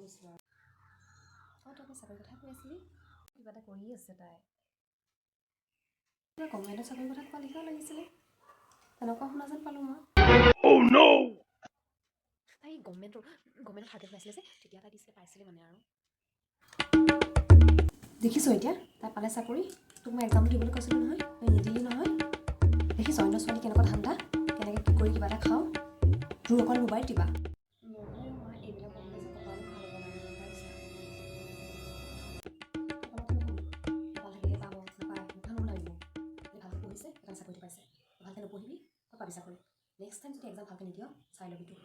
কৈছোঁ আৰু। অঁ, তই চাকৰি কথা কৈ আছিলি। কিবা এটা কৰি আছে তাই। কিবা গভমেণ্টৰ চাকৰিৰ কথা কোৱা লেখিয়াও লাগিছিলে, তেনেকুৱা শুনা যেন পালোঁ মই। Oh no! তাই গভমেণ্টৰ থাৰ্ড পাইছিলে যে, তেতিয়া তাই দিছিলে, পাইছিলে মানে। আৰু দেখিছ, এতিয়া তাই পালে চাকৰি। তোক মই এক্সামটো দিবলৈ কৈছিলোঁ নহয়, তই নিদিলি নহয়। দেখিছ, অন্য ছোৱালী কেনেকুৱা ধান্দা, কেনেকৈ কি কৰি কিবা এটা খাওঁ। তোৰ অকল মোবাইল টিপা নহয় মা। এইবিলাক কৰোঁতে যে কপালো ভাল হ'ব লাগে, গম পাইছা? কপালত নকবি, কপাল থাকিলেহে পাব, নাপায়। মুখখন নুশুনাবি মোক। এতিয়া ভালকৈ পঢ়িছে, সেইকাৰণে চাকৰিটো পাইছে। ভালকৈ নপঢ়িবি, ক'ত পাবি চাকৰি? নেক্সট টাইম যদি এক্সাম ভালকৈ নিদিয়, চাই ল'বি তোক।